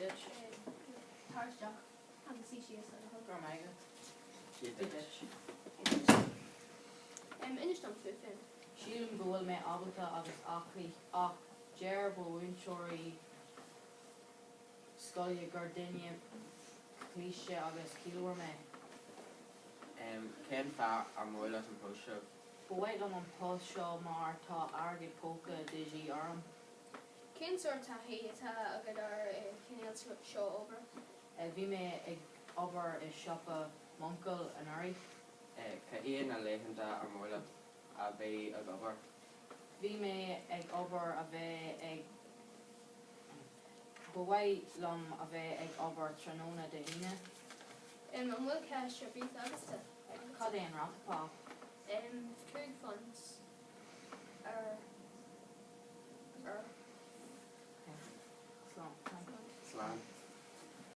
duit. Tar isteach agus suigh síos le do thoil. Go raibh maith agat. Dia Dia duit. duit. Inis dom fút féin. Sílim go bhfuil mé ábalta agus aclaí ach deir mo mhúinteoirí scoile gur duine cliste agus ciallmhar mé. Cén fáth ar mhaith leat an post seo? Ba mhaith liom an post seo mar tá airgead póca de dhíth orm. Cén sórt taithí atá agat ar an chineál seo obair? Bhí mé ag obair i siopa m'uncail anuraidh. Cad iad na laethanta ar mhaith leat a bheith ag obair? Bhí mé ag obair a bheith ag Ba mhaith liom a bheith ag obair tráthnóna Dé hAoine. An bhfuil ceist ar bith agatsa? Cad é an ráta pá? £5 ar uair. Slán. Slán.